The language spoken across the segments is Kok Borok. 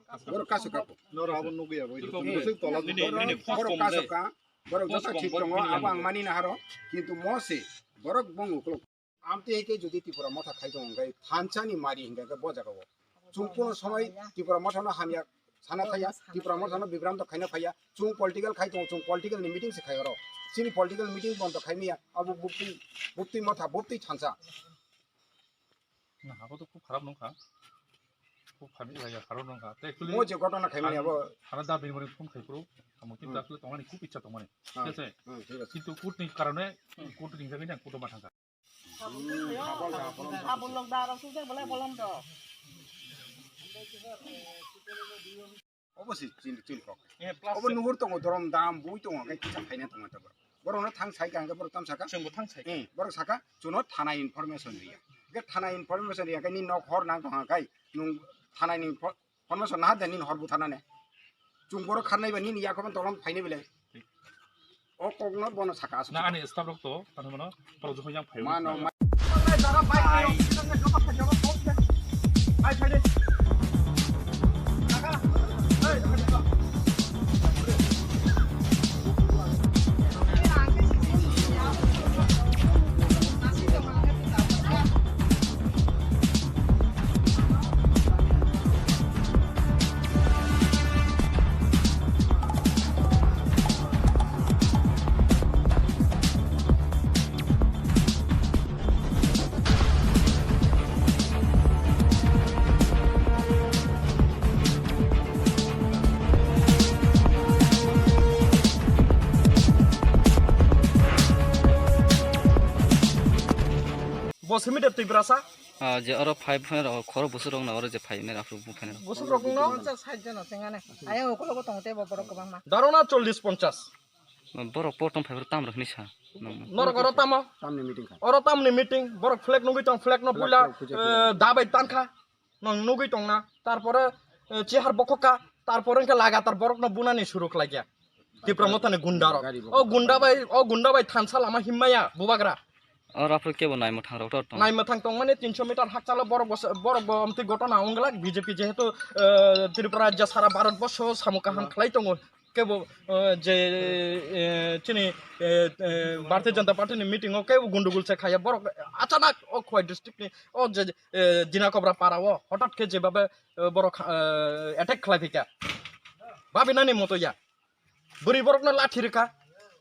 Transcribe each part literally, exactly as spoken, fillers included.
Borok kasu kapo. Noro abo nugwi abo. Nini, nini, Borok, post borok kong kasu dai. Ka, borok Post joto kong thik borok tongo, kini abo ang yang. Mani naharo, kintu mo se, borok bong uklok. Amtwi hai khe jodi Tipra Motha khai tongo hwnkhe thansa ni mari hwnkhe bo jaga o. Chwng kuno somoi Tipra Motha no hamya sana thaya, Tipra Motha no bibranto khaina phaiya, chwng political khai tongo, chwng political ni meeting se khai oro. Chini political meeting bondo khai maya, abo buptwi, buptwi Motha, buptwi thansa. Na, abo to khub kharap nungkha. Khub kharap nungkha, kharap nungkha. Te actually Mo je ghotona khai mani abo. Hana da bini bini phone khai phuru, amo kintu Hmm. Actually tongmani khub ichha tongmani. Hmm. Thik ase? Hmm, thik ase. Kintu court ni karone, court ni jagani ang court ma thangkha. Abo lok da rok sujak belai bolong do. Obo si chini, chini kok. Eh, plus Obo nuhur tongo, dorom dam, bui tongo, kai kisa khaina tongo ta borok. Borok no thang sai ka, hwnkhe borok tam saka? Chwngbo thang sai. Eh, borok saka, chuno thana information riya. Hwnkhe thana information riya, kai ni nok hor nang tong kai, nung thana ni info-, information naha de nini hor butharnani. Chwng borok kharnai ba nini yakhwmani tolom phainai belai. O kokno bono saka aswk. Na ani staff rok to, tamo mano, borok jokhon yang phaiwi. Mano, ma- Bo simi de Tiprasa? Ah, je oro phai phai rok khoro busuk rok na oro je phai nai rok bu phai rok. Busuk rok no? Ponchas sait jona sengane. Ayang okologo tong tebo borok kwbangma. Dharona chollish ponchas. Borok por tong phai tam rok hinwi sa. Norok oro tamo? Tamni meeting kha. Oro tamni meeting, borok flag nugwi tong, flag no Flag, puila, flag puja eh, kha. Dabai tankha. Nang nugwi tongna, tarpore, eh, chihar bokhokha, tarpore hwnkhe lagatar borokno bunani suru khlaikha. Tipra Mothani gunda rok. Gari bokhok. O gunda bai, o gunda bai thansa lama himmaya, bubagra. O raphuru kebo naimwthang rok tor tong. Naimwthang tongmani tinso meter hakchalo borok bo, borok bo amtwi gotona wngglak B J P jehetu, eh, Tripura rajya sara Bharat borsho samung kaham khlai tongo. Kebo, eh, je, eh, chini, eh, eh, Bharatiya Janata Party ni meeting o kebo gundugul se khaya borok achanak o Khowai district ni o je, eh, Dina Kobra para o hotat khe jebabe, eh, borok, eh, attack khlai phika. Babinani moto ya. Bwrwi borokno lathi rwkha.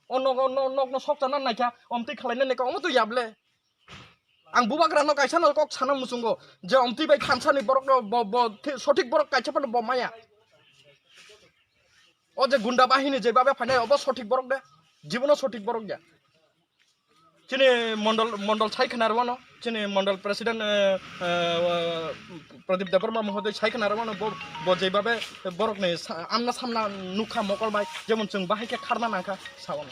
O nok, o nok, nokno sokchana naikha. Omtwi khlaina naikha. Omo to yable. Ang bubagrano kaisa no kok sana muchungo. Je omtwi bai thansani borokno bo, bo, thi-, sothik borok kaisa phano bo maya. O je gunda bahini je babe phainai obo sothik borok de. Jibono sothik borok ya. Chini mondol, mondol sai khna rwano, chini mondol president, eh, eh, Pradip Debbarma mohoday sai khna rwano, bo, bo jeibabe borokni sa-, amna samna nukha mokol bai, jemon chwng bahai khe kharna nangkha, saono.